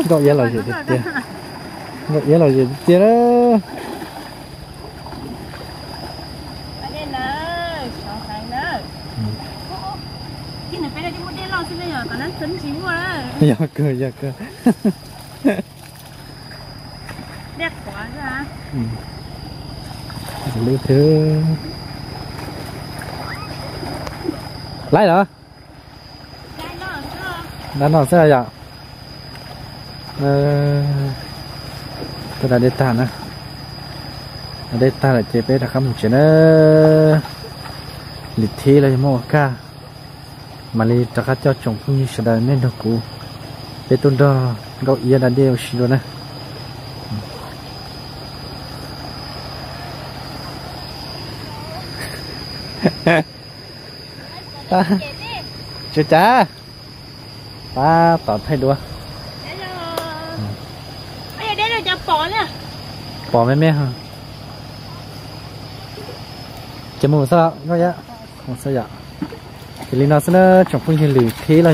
Nkauj Iab los zem tiag tiag. Nkauj Iab los zem tiag tiag. Yog kawg, yog kawg. Lub thwb laib los? Dab no xwb yom. Tuaj da dej tag na. Da dej tag lawm ces peb rov qab mus tsev na. Lwm thib los yog muaj ua kaj, mam li rov qab coj tsoom phooj ywg sawv daws nej nrog kuv, peb tuaj nrog Nkauj Iab da dej ua si dua na. Tsis cas, pab tom thaij duab. Pom me me. Ces mus xwb Nkauj Iab, mus xwb yom. Ces li no xwb na tsoom phooj ywg, lwm thib los